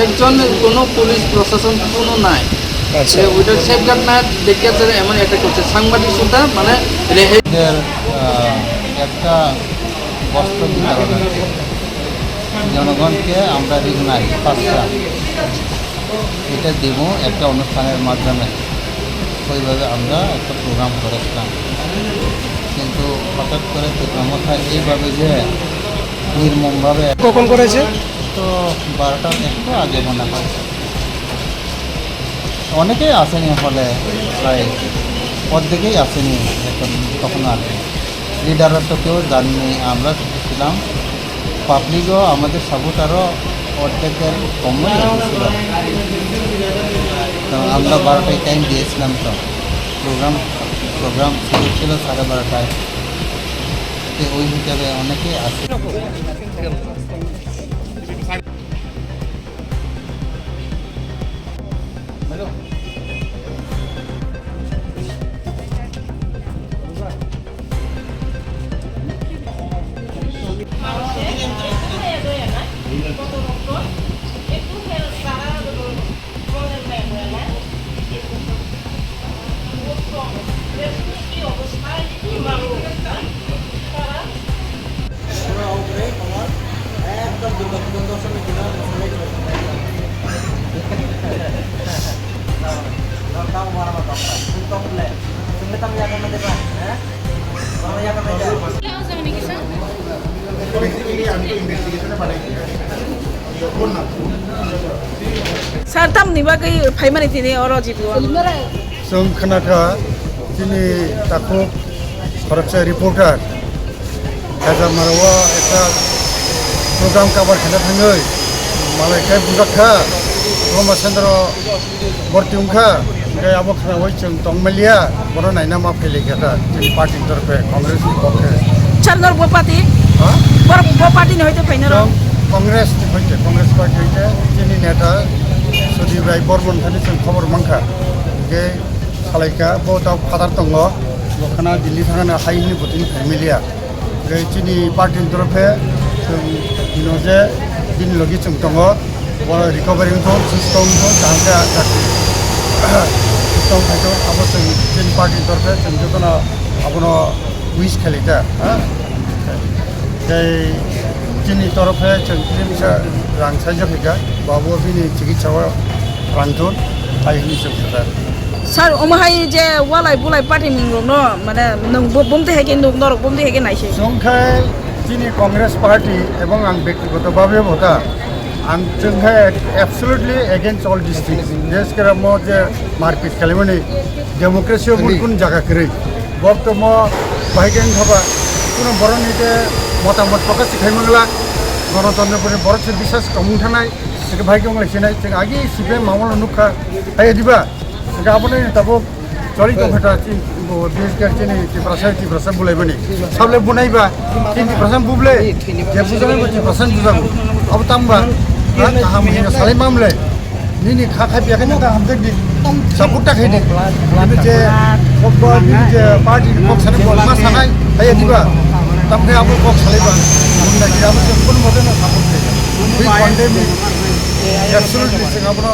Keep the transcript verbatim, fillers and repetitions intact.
একজন কোনো পুলিশ প্রশাসন কোনো নাই। আচ্ছা। যে ওইটা সেফগার্ড না দেখে আছে এমন একটা করছে, সাংবাদিক সুদ্ধা মানে রেহাই। এদের, আহ, একটা বস্ত্র বিতরণ আছে। জনগণকে আমরা ঋণ নাই, পাঁচটা। এটা দেব একটা অনুষ্ঠানের মাধ্যমে। ওইভাবে আমরা একটা প্রোগ্রাম করেছিলাম, কিন্তু হঠাৎ করে প্রোগ্রামটা এইভাবে যে নির্মমভাবে কখন করেছে? তো বারোটার একটু আগে মনে হয়। অনেকেই আসেনি হলে, প্রায় অর্ধেকেই আসেনি এখন, তখন আর কি। লিডাররা তো কেউ জাননি, আমরা শুধু ছিলাম। পাবলিকও, আমাদের সাপোর্টারও অর্ধেকের কমই এসেছিল। তো আমরা বারোটায় টাইম দিয়েছিলাম তো। প্রোগ্রাম, প্রোগ্রাম শুরু ছিল সাড়ে বারোটায়। তো ওই হিসাবে অনেকেই আসে। Sir, tamni bagwi phaimani tini oro G P O? Chwng khna kha, chini takhuk khoroksa reporter Hajar Mara o ekta program cover khaina thangwi malai khe bujak kha, Roma Center o borti wng kha, hwnkhe abo khnaui chwng tongmaliya, bono naina ma phailaikha ta chini party ni torkhe, Congress ni pokhe. Sir, nor bo party? Ha? Bor-, bo party ni hoite phaina rw? Chwng Congress ni hoite, Congress party hoite chini neta Sudip Rai Bormon thani chwng khobor mankha. Hwnkhe salaikha, bo tao phatar tongo, bo khna Delhi thangna hai hwnwi bo tini phaimiliya. Hwnkhe chini party ni torkhe chwng hino je bini logi chwng tongo, bo recovery wngthok, susto wngthok, kaham khe achak susto wngthok, abo chwng chini party ni torkhe chwng jotono abono wish khlaikha, ha? Tei chini torkhe chwng kisa rang saijak kha, bo abo bini chikitsa o rang thun, hai hwnwi chwng sakha. Sir, omo hai je walai bulai party ni rokno, mane, nwng bo-, bumtwi hai khe nwng norok bumtwi hai khe naising. Chwng khai chini Congress party ebong ang bektigoto bhabe bo ta, ang chwng khai absolutely against all these things. Jeske mo je marpit khalimani democracy o kun kun jaga kwrwi. Borok to mo bahai khe wngkha ba, kuno borokni je motamot prokash khai mangla, gonotontro ni borok se biswas tongmung thanai, se bahai khe wng lai sinai, chwng agi C P M amolo nukha, hai diba? Hwnkhe aboni tabuk choli tongkha ta chini, bo, bises khe chini Tiprasa, Tiprasa bulaimani. Sable bunaiba, chini Tiprasa buble, je bujanai bo Tiprasa bujago. Abo tangba, ha, kaham hino salai mamle. Nini kha khai piya khe nang ta hamjak di. Support ta khai di. Nini je, kok bo, nini je party ni kok sanai bo ma sanai, hai diba? Tam khe abo kok salai ba. Bunda khe abo je kun mote na support khai. We condemn it. Absolutely, sing abono.